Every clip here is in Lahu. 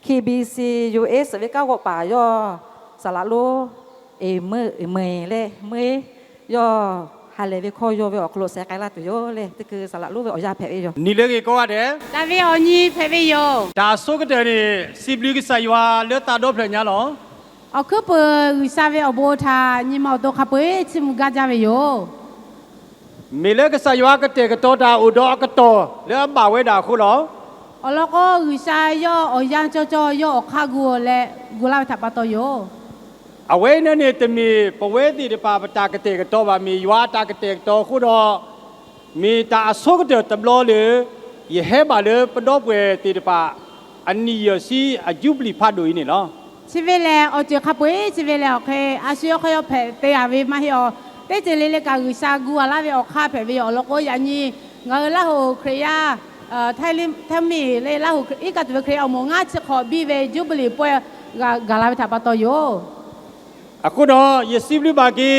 K B C U S ve kanˉ g'awˆ paˍ yawˇ saˍ laꞈ lonˉ eˍ meuˇ eˍ meuˇ leh meuˇ yawˇ ha lehˬ ve hkawˇ yaw ve awˬ hk'aw lo sheh k'ai laˇ tuˬ yoˬ leh, teˇ hkui saˍ laꞈ lonˉ ve awˬ yanˇ hpehꞈ ve yoˬ. Ni leuˉ g'e kawˆ a dehꞈ, daꞈ ve awˬ nyi hpehꞈ ve yoˬ. Taˍ suhˉ k'oˆ teh ni, Siˍ blui G'uiˬsha yawˇ leuˉ taˇ dawˇ hpehꞈ nyi lawˬ. Awˬ hkuiˉ peuˬ G'uiˬsha ve awˬ bon htaꞈ nyi ma awˬ to hk'a peu-eˬ chiˇ mvuh gaˇ jaˇ ve yoˬ. Miˬ leuˉ G'uiˬsha yawˇ a ka tehˬ ka taw htaꞈ uiˍ dawˬ a ka tawˍ leuˉ a baˬ ve daꞈ hk'oˆ lawˬ. Awˬ lawn k'o, G'uiˬsha yawˇ awˬ yanˇ cawˇ cawˇ yawˇ awˬ hk'aˇ gu leh gu laˇ ve htaꞈ pa taw yoˬ. Awˬ wehˉ naˉ ne teˇ miˬ pawˬ wehˉ teˇ hpaˍ pa taˍ ka tehˬ ka taw baˬ miˬ yawˇ a taˍ ka tehˬ ka taw hk'oˆ dawˇ, miˬ taˍ a suhˉ k'oˆ teh tawˇ tawˍ leuˉ, yehˬ hehˉ baˬ leuˉ pa dawˇ pawehˬ teˇ hpaˍ a nyi yawˬ shiˉ a juˇbiˍliˍ hpaˆ doꞈ e neˬ lawˬ. Chi ve lehˬ, awˬ ceuˬ hk'a peu-eˬ chi ve lehˬ awˬ hk'e a shu yawˇ hk'aˇ yawˇ hpehꞈ te a ve maˇ heˆ awˬ. Teˇ ceuˬ le le kaꞈ G'uiˬsha gu a laˇ ve awˬ hk'aˇ hpehꞈ ve yoˬ. Awˬ lawn k'o, yaꞈ nyi ngaˬ hui Laˇ hoꞈ Hkriꞈ yaˇ, Htaiˇ miˬ leh Laˇ hoꞈ iˉ kaˆ tuˬ ve Hkriꞈ yaˇ awˬ moˍ ngaˇ chi hk'awꞈ biˇ ve juˇbiˍliˍ pawehˇ gaˬ la ve htaꞈ pa taw yoˬ. A k'oˆ dawˇ, yehˬ shiˉ biˇ baˬ ke,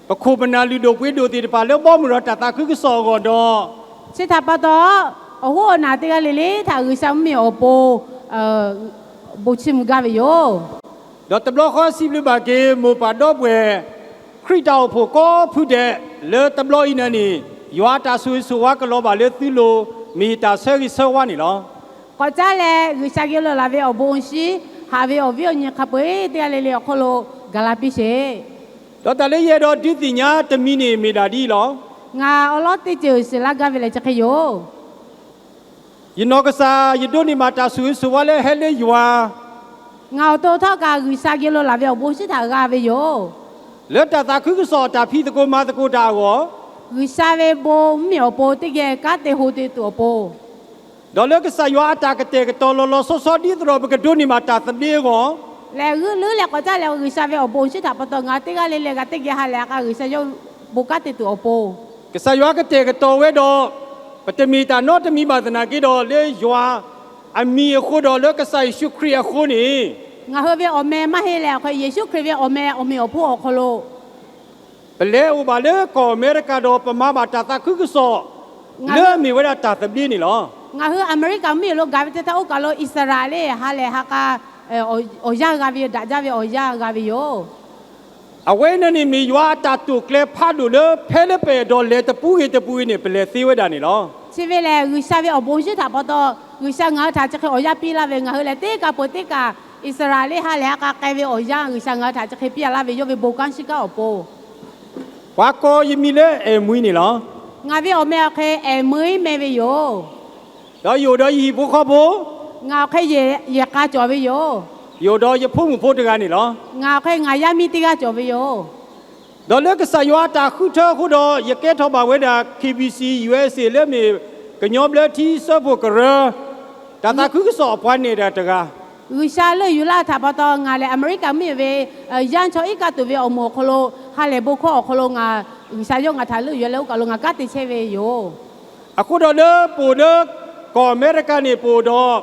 paˍ hkoˍ paˍ naˍ luˬ doˬ pui doˬ teˇ hpaˍ leuˉ bawˇ muiˬ dawˇ taˍ taˍ hkuiˉ hkui suhˍ awˬ g'awˬ dawˇ, chi htaꞈ pa taw, awˬ hoˉ awˬ naˬ teˇ g'aˇ le le htaꞈ G'uiˬsha mvuhˇmiˬ awˬ pon bon chiˇ mvuh gaˇ ve yoˬ. Dawˇ tawˍ tawˍ lawˇ hk'aw shiˉ biˇ baˬ ke, moˍ paˍ dawˇ pawehˬ Hkriꞈ taˍ awˬ hpoˍ kawˆ hpuˇ dehꞈ leuˉ tawˍ lawˇ e naˉ neˬ, yawˇ a taˍ suhˍ suhˍ vaˇ ka lawˇ baˬ leuˉ tuˉ lo, miˬ taˍ suhˉ g'uiˬ suhˉ vaˇ neˬ lawˬ. K'awꞈ caˉ leh, G'uiˬsha geh lo laˬ ve awˬ bon awˬ shinˉ haꞈ ve awˬ viˉ awˬ nyi hk'a peu-eˬ teˇ g'aˇ le le awˬ hk'oˆ lo gaˬ la piˇ sheˍ. Dawˇ taˍ leuˉ yehˇ dawˇ duˇ tiꞈ nyaˇ tawˍ miˇ neˬ miˬ daꞈ diˇ lawˬ. Ngaˬ awˬ lawˉ teˇ ceuˬ shiˍ laˇ gaˇ ve leh chi hk'e yoˬ. Yehˬ nawˬ G'uiˬsha yehˬ doˇ neˬ maˬ taˍ suhˍ g'uiˬ suhˍ vaˇ leh heh leuˉ yuˬ a. Ngaˬ awˬ to htawˇ kaꞈ G'uiˬsha geh lo laˬ ve awˬ bon awˬ shinˉ htaꞈ g'a ve yoˬ. Leuˉ taˍ taˍ hkuiˉ hkui suhˍ taˍ hpiˇ taˍ k'o ma taˍ k'o daꞈ g'awˬ, G'uiˬsha ve bon mvuhˇmiˬ awˬ pon teˇ geh kanˉ te ho te tuˬ awˬ pon, dawˇ leuˉ G'uiˬsha yawˇ a taˍ ka tehˬ ka taw lawˬ lawˬ sawˉ sawˉ diˇ tawˍ dawˬ peuˬ kaꞈ doˇ neˬ maˬ taˍ tawˍ biˇ g'awˬ leh g'uiˇ leuˉ leh k'awꞈ caˉ leh G'uiˬsha ve awˬ bon awˬ shinˉ htaꞈ pa taw ngaˬ teˇ g'aˇ le le g'a teˇ geh ha lehˬ a k'a G'uiˬsha yawˇ bon kanˉ te tuˬ awˬ pon, G'uiˬsha yawˇ a ka tehˬ ka taw ve dawˇ, pa taꞈ miˬ taꞈ nawˉ taꞈ miˬ baˬ taˍ naˍ geh dawˇ leuˉ yawˇ a miˬ awˬ hk'oˆ dawˇ leuˉ G'uiˬsha Yeˍsuˆ Hkriꞈ awˬ hk'oˆ neˬ, ngaˬ hui ve awˬ meh maˇ heˆ leh awˬ hk'e Yeˍsuˆ Hkriꞈ ve awˬ meh awˬ meꞈ awˬ hponˇ awˬ hk'aw lo pehˬ leh oˇ baˬ leuˉ kawˬ Aˍmeˍriˆkaˍ dawˇ pa ma baˬ taˍ taˍ hkuiˉ hkui suhˍ leuˉ miˬ ve daꞈ taˍ tawˍ biˇ neˬ lawˬ. Ngaˬ hui Aˍmeˍriˆkaˍ mvuhˇmiˬ lo gaˬ ve teˇ htaˇ oˇ kaˬ lo Iˉsaˍreˍlaˆ ha lehˬ ha k'a awˬ yanˇ g'a ve yoˬ. Daꞈ jaˇ ve awˬ yanˇ g'a ve yoˬ. Awˬ wehˉ naˉ neˬ miˬ yawˇ a taˍ tuˬ kleh hpaˆ doˬ leuˉ hpehˇ leuˉ pehˍ dawˇ leh teˇ puˉ g'e teˇ puˉ g'e neˬ pehˬ leh te ve daꞈ neˬ lawˬ. Chi ve lehˬ G'uiˬsha ve awˬ bon awˬ shinˉ htaꞈ pa taw G'uiˬsha ngaˬ hui htaꞈ chi hk'e awˬ yanˇ piˇ laˇ ve, ngaˬ hui lehˬ teˇ kaˬ peuˬ teˇ kaˬ Iˉsaˍreˍlaˆ ha lehˬ ha k'a k'ai ve awˬ yanˇ G'uiˬsha ngaˬ hui htaꞈ chi hk'e piˇ laˇ ve yawˇ ve bon kanˉ shiˉ kanˉ awˬ pon, pa kawˇ yehˬ miˬ leuˉ Eˍ mui neˬ lawˬ. Ngaˬ ve awˬ meh awˬ hk'e Eˍ mui meh ve yoˬ. Dawˇ yoˬ dawˇ yiˍ po hk'aw po, ngaˬ awˬ hk'e yehˬ k'a cawˬ ve yoˬ. Yoˬ dawˇ yehˬ hpoˇ mvuhˬ hpoˇ teˇ g'aˇ neˬ lawˬ. Ngaˬ awˬ hk'e ngaˬ yaˇ miˇ teˇ g'aˇ cawˬ ve yoˬ. Dawˇ leuˉ G'uiˬsha yawˇ a taˍ hkuiˉ htawˇ hk'oˆ dawˇ yehˬ kehˉ htawˇ baˬ wehˇ daꞈ K B C U S A leuˉ miˬ ka nyi bleuˇ htiˇ suhˉ pfuhˍ ka reuˇ taˍ taˍ hkuiˉ hkui suhˍ awˬ pa neˬ daꞈ teˇ g'aˇ G'uiˬsha leuˆ yuˬ laˇ htaꞈ pa taw ngaˬ lehˬ Aˍmeˍriˆkaˍ mvuhˇmiˬ ve yanˇ chaw iˉ kaˆ tuˬ ve awˬ moˍ awˬ hk'aw lo ha lehˬ bon hkawˇ awˬ hk'aw lo ngaˬ G'uiˬsha yawˇ ngaˬ htaꞈ leuˆ yuˬ leh oˇ kaˬ lo ngaˬ kanˉ te chehˇ ve yoˬ. A k'oˆ dawˇ leuˉ poˬ leuˉ kawˬ Aˍmeˍriˆkaˍ neˬ poˬ dawˇ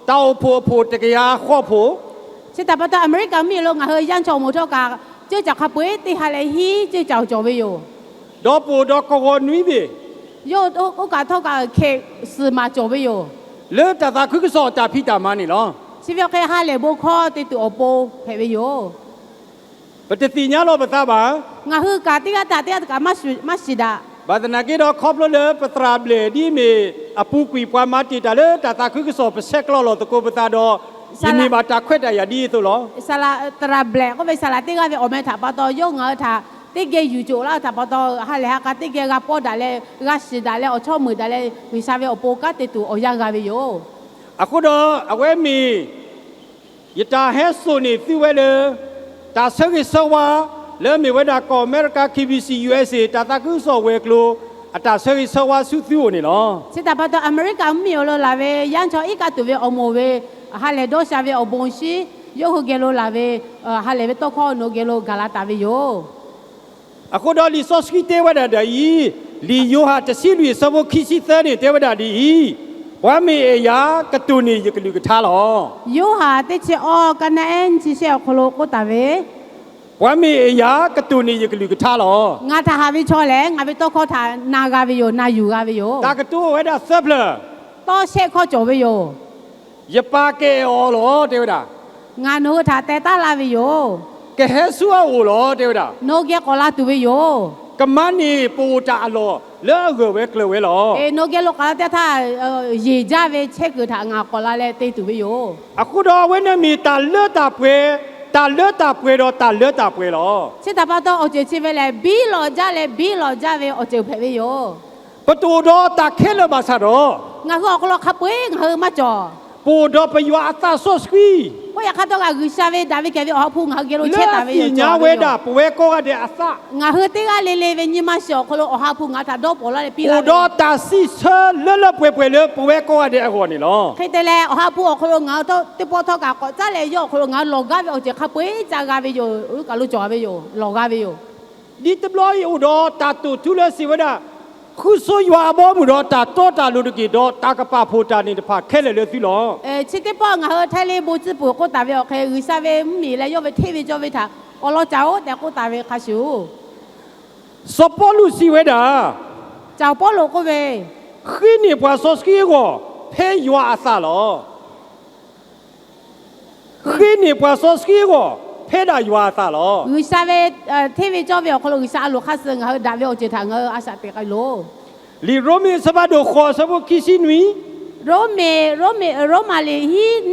taˍ awˬ hpoꞈ awˬ hpoꞈ teˇ ka yaˇ hk'awˇ hpoꞈ Chi htaꞈ pa taw Aˍmeˍriˆkaˍ mvuhˇmiˬ lo ngaˬ hui yanˇ chaw awˬ moˍ htawˇ kaꞈ ceuˇ caˬ hk'a peu-eˬ teˇ ha leh hiˉ ceuˇ caˬ cawˬ ve yoˬ. Dawˇ poˬ dawˇ kawˬ g'awˬ nuiˉ ve, yawˇ oˇ kaˬ htawˇ kaꞈ hkeh suhˍ maˍ cawˬ ve yoˬ. Leuˉ taˍ taˍ hkuiˉ hkui suhˍ taˍ hpiˇ taˍ ma neˬ lawˬ. Chi ve awˬ hk'e ha lehˬ bon hkawˇ te tuˬ awˬ pon hpehꞈ ve yoˬ. Peuˬ teˇ tiꞈ nyaˇ lawˬ peuˬ taˍ baˬ. Ngaˬ hui kaꞈ teˇ g'aˇ htaꞈ teˇ g'aˇ kaꞈ maˇ shiˍ daꞈ. Baˬ taˍ naˍ geh dawˇ hk'awˇ hpfuhˆ leuˉ pa taˍ raˍ blehˬ diˇ miˬ a pu kuiˬ paˍ ma teꞈ taˍ leuˉ taˍ taˍ hkuiˉ hkui suhˍ pa shehˆ k'lawˇ lawˬ teˇ k'o peuˬ taˍ dawˇ, yehˬ miˬ baˬ taˍ hkawehˇ taˍ yaꞈ diˇ to lawˬ. Saˍ laꞈ, taˍ raˍ blehˬ k'oˆ ve saˍ laꞈ teˇ g'aˇ ve awˬ meh htaꞈ pa taw yawˇ ngaˬ hui htaꞈ teˇ geh yuˬ coˬ laˇ htaꞈ pa taw ha lehˬ ha k'a teˇ geh g'a pawˇ daꞈ leh g'a shiˍ daꞈ leh awˬ chawˇ meuˍ daꞈ leh G'uiˬsha ve awˬ pon kanˉ te tuˬ awˬ yanˇ g'a ve yoˬ. A k'oˆ dawˇ awˬ wehˉ miˬ yehˬ taˍ hehˉ suhˍ neˬ tuˉ wehˇ leh taˍ suhˉ g'uiˬ suhˉ vaˇ leuˉ miˬ wehˇ daꞈ kawˬ Aˍmeˍriˆkaˍ K B C U S A taˍ taˍ hkuiˉ suhˍ awˬ g'uˇ k'o lo a taˍ suhˉ g'uiˬ suhˉ vaˇ suhˉ tuˉ oˬ neˬ lawˬ. Chi htaꞈ pa taw Aˍmeˍriˆkaˍ mvuhˇmiˬ awˬ lo laˬ ve yanˇ chaw iˉ kaˆ tuˬ ve awˬ moˍ ve ha lehˬ dawˇ sha ve awˬ bon shinˉ yawˇ hui geh lo laˬ ve ha lehˬ ve tawˇ hkawˇ nawˬ geh lo gaˬ la taˍ ve yoˬ. A k'oˆ dawˇ Liꞈ sawˇ shinˉ teˇ wehˇ daꞈ daꞈ iˉ, Liꞈ Yoˇhanˬ teˇ shiˉ luˬ suhˉ bon hkiˇ shiˉ teˇ neˬ teˇ wehˇ daꞈ daꞈ iˉ, pawˇ miˬ eˬ yaꞈ k'oˆ tuˬ neˬ yehˬ k'oˆ luˬ k'oˆ htaˇ lawˬ. Yoˇhanˬ teˇ chi awˇ ka naˆ ehˉ nyiˇ chi shehˆ awˬ hk'aw lo k'oˆ taˍ ve, pawˇ miˬ eˬ yaꞈ k'oˆ tuˬ neˬ yehˬ k'oˆ luˬ k'oˆ htaˇ lawˬ. Ngaˬ htaꞈ haꞈ ve chaw lehˬ ngaˬ ve tawˇ hkawˇ htaꞈ na g'a ve yoˬ, na yuˬ g'a ve yoˬ. Taˍ k'oˆ tuˬ wehˇ daꞈ suhˉ hpehꞈ tawˇ shehˆ hkawˇ cawˬ ve yoˬ. Yehˬ pa kehˬ awˬ lawˬ te ve daꞈ. Ngaˬ nawˬ hui htaꞈ teh taˉ laˇ ve yoˬ. Kehˬ hehˉ suhˉ awˬ lawˬ te ve daꞈ. Nawˬ hui geh k'awꞈ la tuˬ ve yoˬ. K'aˬ ma neˬ ponˬ taˍ awˬ lawˬ leuˉ g'euˬ ve k'leuꞈ ve lawˬ. Nawˬ hui geh lo k'awꞈ la teˇ htaˇ, yeˬ jaˇ ve chehˇ kuiˬ htaꞈ ngaˬ k'awꞈ la leh te tuˬ ve yoˬ. Awˬ hk'oˆ dawˇ ve naˉ miˬ taˍ leuˉ taˍ pawehˇ, taˍ leuˉ taˍ pawehˇ dawˇ taˍ leuˉ taˍ pawehˇ lawˬ. Chi htaꞈ pa taw awˬ ceuˬ chi ve lehˬ, biˇ lawꞈ jaˇ leh biˇ lawꞈ jaˇ ve awˬ ceuˬ hpehꞈ ve yoˬ. Peuˬ tuˬ awˬ dawˇ taˍ hkehˉ leuˉ baˬ shaˍ dawˬ. Ngaˬ hui awˬ hk'aw lo hk'a peu-eˬ ngaˬ hui maˇ cawˬ. Ponˬ dawˇ peuˬ yawˇ a htaˇ suhˉ shuiˉ. K'oˆ yaꞈ hk'aˇ htawˇ kaꞈ G'uiˬsha ve daꞈ ve kehˬ ve Awˬ ha hpu ngaˬ hui geh lo chehˇ taˍ ve yoˬ. Leuˉ nyaˇ ve daꞈ pawehˇ kawˇ g'aˇ dehꞈ a htaˇ, ngaˬ hui teˇ g'aˇ le le ve nyi ma shiˍ awˬ hk'aw lo Awˬ ha hpu ngaˬ hui htaꞈ dawˇ pawnˍ laˇ leh piˇ laˇ ve. Awˬ dawˇ taˍ siˉ suhˉ leuˉ leuˉ pawehˇ pawehˇ leuˉ pawehˇ kawˇ g'aˇ dehꞈ a g'awˬ neˬ lawˬ. Hk'e te leh Awˬ ha hpu awˬ hk'aw lo ngaˬ hui teˇ pawˆ htawˇ kaꞈ k'awꞈ caˉ leh yawˇ awˬ hk'aw lo ngaˬ hui lawˬ gaˇ ve awˬ ceuˬ hk'a peu-eˬ ca g'a ve yoˬ. Kaˬ lo cawˬ ve yoˬ. Lawˬ g'a ve yoˬ. Nyi teˇ blawˇ awˬ dawˇ taˍ toꞈ tuˉ leh shiˍ ve daꞈ. Hkui suhˉ yawˇ a bawˇ muiˬ dawˇ taˍ tawˇ taˍ loˬ teˇ geh dawˇ taˍ kaˍ paˍ hpoˬ taˍ neˬ teˇ hpaˍ hkehˉ leh leuˉ tuˬ lawˬ. Chi teˇ pawˆ ngaˬ hui htaiˇ le bon tcuhˉ peuˬ k'oˆ taˍ ve awˬ hk'e, G'uiˬsha ve mvuhˇmiˬ leh yawˇ ve hteˇ ve cawˇ ve htaꞈ awˬ lawn caˍ-oˬ tehꞈ k'oˆ taˍ ve hk'a shuˍ, Sawˬ Pawˇluꞈ shiˍ ve daꞈ. Caˍ Pawˇluꞈ k'oˆ ve, Hk'e neˬ paˍ sawˇ shinˉ g'awˬ hpehˇ yawˇ a htaˇ lawˬ. Hk'e neˬ paˍ sawˇ shinˉ g'awˬ hpehˇ daꞈ yawˇ a htaˇ lawˬ. G'uiˬsha ve hteˇ ve cawˇ ve awˬ hk'aw lo G'uiˬsha a loˍ hk'aˇ suh ngaˬ hui daꞈ ve awˬ ceuˬ htaꞈ ngaˬ hui a shaꞈ teꞈ k'ai loˬ. Liꞈ Roˉmaꞈ suhˍ pa dawˬ hk'awꞈ suhˍ pawˆ hkiˇ shiˉ nyiˇ, Roˉmaꞈ, Roˉmaꞈ, Roˉmaꞈ liꞈ hiˉ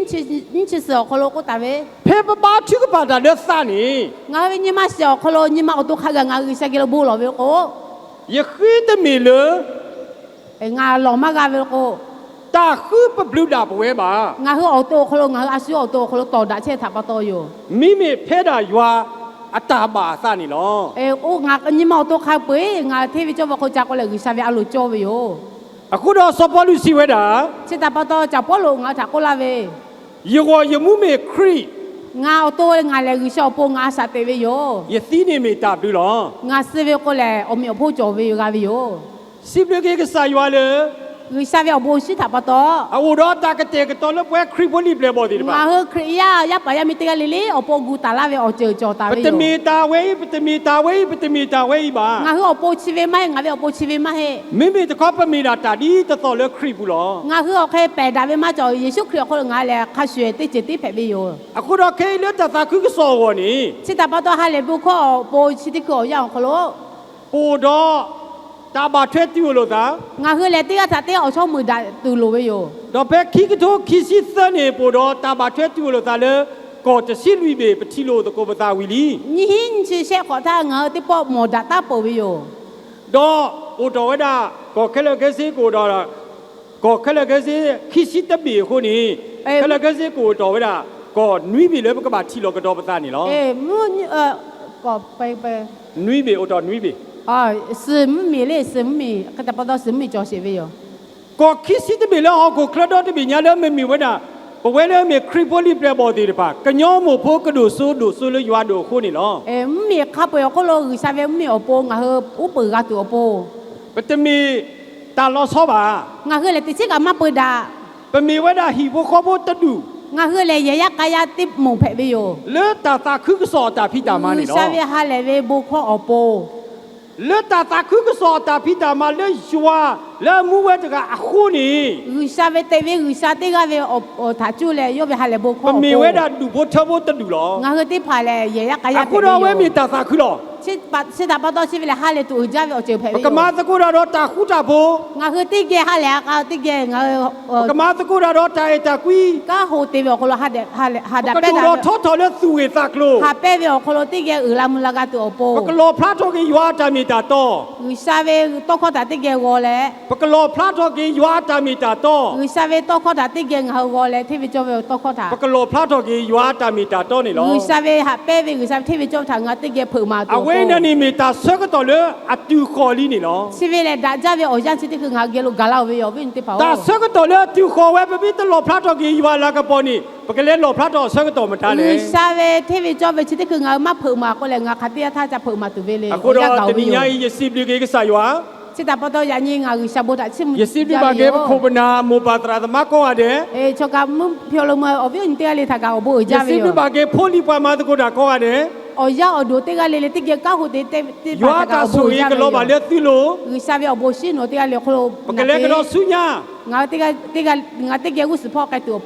nyiˇ chi suhˍ awˬ hk'aw lo k'oˆ taˍ ve, hpehˇ paˇ paˇ htuˉ kaˇ paˍ daꞈ leuˉ htaˇ neˬ, ngaˬ hui ve nyi ma shiˍ awˬ hk'aw lo nyi ma awˬ to hk'a gaˬ ngaˬ hui G'uiˬsha geh lo bon lawˬ ve k'o, yehˬ hk'e teˇ meˍ leuˉ ngaˬ lawˬ maˇ g'a ve k'o, taˍ hkuiˉ peuˬ bluˇ daꞈ peuˬ ve maˬ. Ngaˬ hui awˬ to awˬ hk'aw lo ngaˬ hui a shu awˬ to awˬ hk'aw lo tawˍ daꞈ chehˇ htaꞈ pa taw yoˬ. Miˇ miˬ hpehˇ daꞈ yawˇ a taˍ baˬ htaˇ neˬ lawˬ. Oˇ ngaˬ nyi ma awˬ to hk'a peu-eˬ ngaˬ hteˇ ve cawˇ ve awˬ hk'aw lo ca k'oˆ leh G'uiˬsha ve a loˍ cawˇ ve yoˬ. Awˬ hk'oˆ dawˇ suhˍ Pawˇluꞈ shiˍ ve daꞈ. Chi htaꞈ pa taw caˍ Pawˇluꞈ ngaˬ hui htaꞈ k'oˆ laˇ ve, yehˬ g'awˬ yehˬ mvuhˇ miˬ Hkriꞈ, ngaˬ awˬ to ngaˬ lehˬ G'uiˬsha awˬ pon ngaˬ a shaꞈ teꞈ ve yoˬ. Yehˬ tiˉ neˬ miˬ taˍ bluˇ lawˬ. Ngaˬ suh ve k'o lehˬ awˬ meꞈ awˬ hponˇ cawˬ ve g'a ve yoˬ. Chi beuꞈ ke G'uiˬsha yawˇ a lehˬ, G'uiˬsha ve awˬ bon shinˉ htaꞈ pa taw, awˬ hoꞈ dawˇ taˍ k'ai tehꞈ k'ai taw leuˉ pawehˇ Hkriꞈ hpawˇ liꞈ plehˬ bawˬ te teˇ hpaˍ, ngaˬ hui Hkriꞈ yaˇ yaˇ paˍ yaˇ miˇ teˇ g'aˇ le le awˬ pon gu taˍ laˇ ve awˬ ceuˬ cawˬ taˍ ve yoˬ. Peuˬ teˇ miˬ taˍ ve iˉ, peuˬ teˇ miˬ taˍ ve iˉ, peuˬ teˇ miˬ taˍ ve iˉ baˬ. Ngaˬ hui awˬ pon chi ve maˇ heˆ, ngaˬ ve awˬ pon chi ve maˇ heˆ. Miˇ miˬ teˇ hkawˇ peuˬ miˬ daꞈ taˍ diˇ tawˇ tawˍ leuˉ Hkriꞈ pun lawˬ. Ngaˬ hui awˬ hk'e pehˬ daꞈ ve maˇ cawˬ. Yeˍsuˆ Hkriꞈ awˬ hk'aw lo ngaˬ lehˬ hk'a shuˍ shuˍ teˇ ceuˬ tiˉ hpehꞈ ve yoˬ. Awˬ hk'oˆ dawˇ hk'e leuˉ taˍ taˍ hkuiˉ k'o sawˍ g'awˬ neˬ, chi htaꞈ pa taw ha lehˬ bon hkawˇ awˬ pon chi teˇ hkui awˬ yanˇ awˬ hk'aw lo, ponˬ dawˇ taˍ baˬ htawehˇ tuˬ awˬ loˍ htaꞈ, ngaˬ hui lehˬ teˇ g'aˇ htaꞈ teˇ g'aˇ awˬ chawˇ meuꞈ daꞈ tuˬ loˍ ve yoˬ. Dawˇ hpehˇ hkiˇ hk'e hto hkiˇ shiˉ tcuhˉ neˬ ponˬ dawˇ taˍ baˬ htawehˇ tuˬ awˬ loˍ htaꞈ leuˉ kawˬ teꞈ shiˉ luiˍ beˬ peuˬ hti lo teꞈ k'o peuˬ htaꞈ ve liˇ, nyiˇ hinˉ nyiˇ chi shehˆ hk'awꞈ htaˇ ngaˬ hui teˇ pawˆ mawˬ daꞈ taˉ peuˬ ve yoˬ. Dawˇ ponˬ tawˍ ve daꞈ kawˬ hkehˉ leh hkehˉ sheˉ k'o, kawˬ hkehˉ leh hkehˉ sheˉ hkiˇ shiˉ teˇ beˬ hk'oˆ neˬ, hkehˉ leh hkehˉ sheˉ k'o tawˍ ve daꞈ kawˬ nuiˉ beˬ leuˉ peuˬ k'o baˬ hti lawˬ k'o dawˇ peuˬ htaꞈ neˬ lawˬ. Nuiˉ beˬ oˬ tawˍ nuiˉ beˬ, suhˍ mvuhˇmiˬ le, suhˍ mvuhˇmiˬ hk'e te pa taw suhˍ mvuhˇmiˬ cawˬ sheˍ ve yoˬ. Kawˬ hkiˇ shiˉ teˇ beˬ lehˬ hawˉ k'oˍ hk'leuˆ dawˇ teˇ beˬ nyaˇ leuˉ mvuhˇmiˬ ve daꞈ, pawˬ wehˉ leh mvuhˇmiˬ Hkriꞈ hpawˇ liꞈ plehˬ bawˬ te teˇ hpaˍ, ka nyi mawˬ hpawˇ keu doˬ suh doˬ suh leuˉ yawˇ a doˬ hk'oˆ neˬ lawˬ. Mvuhˇmiˬ hk'a peu-eˬ awˬ hk'oˆ lo G'uiˬsha ve mvuhˇmiˬ awˬ pon ngaˬ hui uˉ peunˍ g'a tuˬ awˬ pon, peuˬ teˇ miˬ taˍ law shawˉ baˬ, ngaˬ hui lehˬ teˇ chiˉ kaꞈ maˇ peu daꞈ. Peuˬ miˬ ve daꞈ hiˍ bon hkawˇ bon taˇ duˬ, ngaˬ hui lehˬ yehˬ yaˇ k'a yaˇ teˇ moˍ hpehꞈ ve yoˬ. Leuˉ taˍ taˍ hkuiˉ k'o sawˍ taˍ hpiˇ taˍ ma neˬ lawˬ. G'uiˬsha ve ha lehˬ ve bon hkawˇ awˬ pon, leuˉ taˍ taˍ hkuiˉ k'o sawˍ taˍ hpiˇ taˍ ma leuˉ yawˇ a leuˉ mvuhˇ wehˉ teˇ g'aˇ a hk'oˆ neˬ, G'uiˬsha ve teꞈ ve G'uiˬsha teˇ g'aˇ ve htaꞈ cuˇ leh yawˇ ve ha lehˬ bon hkawˇ peuˬ miˬ ve daꞈ duˬ bon hteuˇ bon taˇ duˬ lawˬ. Ngaˬ hui teˇ hpaˍ lehˬ yehˬ yaˇ k'a yaˇ hk'oˆ dawˇ ve miˬ taˍ taˍ hkuiˉ lawˬ. Chi htaꞈ pa taw chi ve lehˬ ha lehˬ tuˬ uiˍ jaˇ ve awˬ ceuˬ hpehꞈ ve, ka ma tcuh k'oˆ daꞈ dawˇ taˍ hkuˉ taˍ bon, ngaˬ hui teˇ geh ha lehˬ a k'a teˇ geh ngaˬ hui, ka ma tcuh k'oˆ daꞈ dawˇ taˍ eˍ taˍ kuiˉ, kanˉ ho te ve awˬ hk'aw lo ha daꞈ pehˇ daꞈ, htawˇ htawˇ leuˉ tuˬ ve taˇ hk'oˆ lo ha pehˇ ve awˬ hk'aw lo teˇ geh uiˍ la mvuh la g'a tuˬ awˬ pon, peuˬ k'o lawˬ hpaˇ htawˇ geh yawˇ a taˍ miˬ taˍ tawˇ, G'uiˬsha ve tawˇ hkawˇ htaꞈ teˇ geh g'aw leh, peuˬ k'o lawˬ hpaˇ htawˇ geh yawˇ a taˍ miˬ taˍ tawˇ, G'uiˬsha ve tawˇ hkawˇ htaꞈ teˇ geh ngaˬ hui g'aw leh hteˇ ve cawˇ ve tawˇ hkawˇ htaꞈ, peuˬ k'o lawˬ hpaˇ htawˇ geh yawˇ a taˍ miˬ taˍ tawˇ neˬ lawˬ. G'uiˬsha ve haꞈ pehˇ ve G'uiˬsha ve hteˇ ve cawˇ ve htaꞈ ngaˬ hui teˇ geh hpeuꞈ maˍ tuˬ awˬ pon, a ve na ni miˬ taˍ suhˉ k'oˆ tawˍ leuˉ a tuˬ hk'awꞈ liˇ neˬ lawˬ. Chi ve lehˬ daꞈ jaˇ ve awˬ yanˇ chi teˇ hkui ngaˬ hui geh lo gaˬ laˇ-oˬ ve yoˬ. Awˬ viˉ awˬ nyi teˇ hpaˍ-oˬ, taˍ suhˉ k'oˆ tawˍ leuˉ a tuˬ hk'awꞈ weh peuˬ piˇ teˇ lawˬ hpaˇ htawˇ geh yawˇ a la k'a paw neˬ peuˬ k'o leh lawˬ hpaˇ htawˇ suhˉ k'oˆ tawˍ maˍ taˍ leh, G'uiˬsha ve hteˇ ve cawˇ ve chi teˇ hkui ngaˬ hui maˇ hpeuꞈ maˍ k'o lehˬ ngaˬ hk'aˬ teˇ yanˇ htaˇ ca hpeuꞈ maˍ tuˬ ve le. Awˬ hk'oˆ dawˇ teˇ nyi yaˇ yehˬ shiˍ beuꞈ geh G'uiˬsha yawˇ a, chi htaꞈ pa taw yaꞈ nyi ngaˬ G'uiˬsha bon htaꞈ chiˇ mvuh, yehˬ shiˍ beuꞈ baˬ geh hpu hpu na moˍ baˬ tawˍ raˍ taˍ maˇ kawˇ g'a dehꞈ, chaw ka mvuhˇ hpyawˇ lo ma awˬ viˉ awˬ nyi teˇ g'aˇ le htaꞈ kaꞈ awˬ bon uiˍ jaˇ ve yoˬ. Yehˬ shiˍ beuꞈ baˬ geh hpawˇ liˇ paˍ ma tcuh k'oˆ daꞈ kawˇ g'a dehꞈ Awˬ yaˇ awˬ duˬ teˇ g'aˇ le le teˇ geh kanˉ hoˆ te teˇ hpaˍ htaꞈ kaꞈ awˬ bon uiˍ jaˇ ve yoˬ. G'uiˬsha ve awˬ bon shinˉ nawˬ teˇ g'aˇ le awˬ hk'aw lo, ngaˬ teˇ geh g'uˇ suhˍ hpawˇ k'ai tuˬ awˬ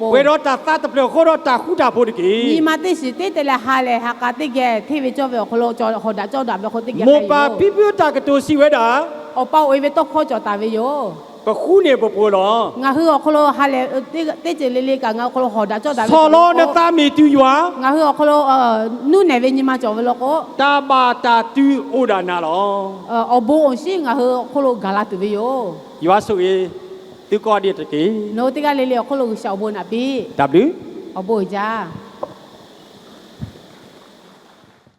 pon, nyi ma teˇ shiˍ teˇ te leh ha lehˬ ha k'a teˇ geh hteˇ ve cawˇ ve awˬ hk'aw lo hawˍ daꞈ cawˇ daꞈ ve hk'aw teˇ geh k'ai yoˬ. Awˬ pa awˬ e ve tawˇ hkawˇ cawˬ taˍ ve yoˬ. Ngaˬ hui awˬ hk'aw lo ha lehˬ teˇ ceuˬ le le kaꞈ ngaˬ hui awˬ hk'aw lo hawˍ daꞈ cawˇ daꞈ ve yoˬ. Ngaˬ hui awˬ hk'aw lo nuˇ nehˬ ve nyi ma cawˬ ve law k'o, awˬ bon awˬ shinˉ ngaˬ hui awˬ hk'aw lo gaˬ la tuˬ ve yoˬ. Nawˬ hui teˇ g'aˇ le le awˬ hk'aw lo G'uiˬsha awˬ bon naꞈ piˇ. Awˬ bon uiˍ jaˇ.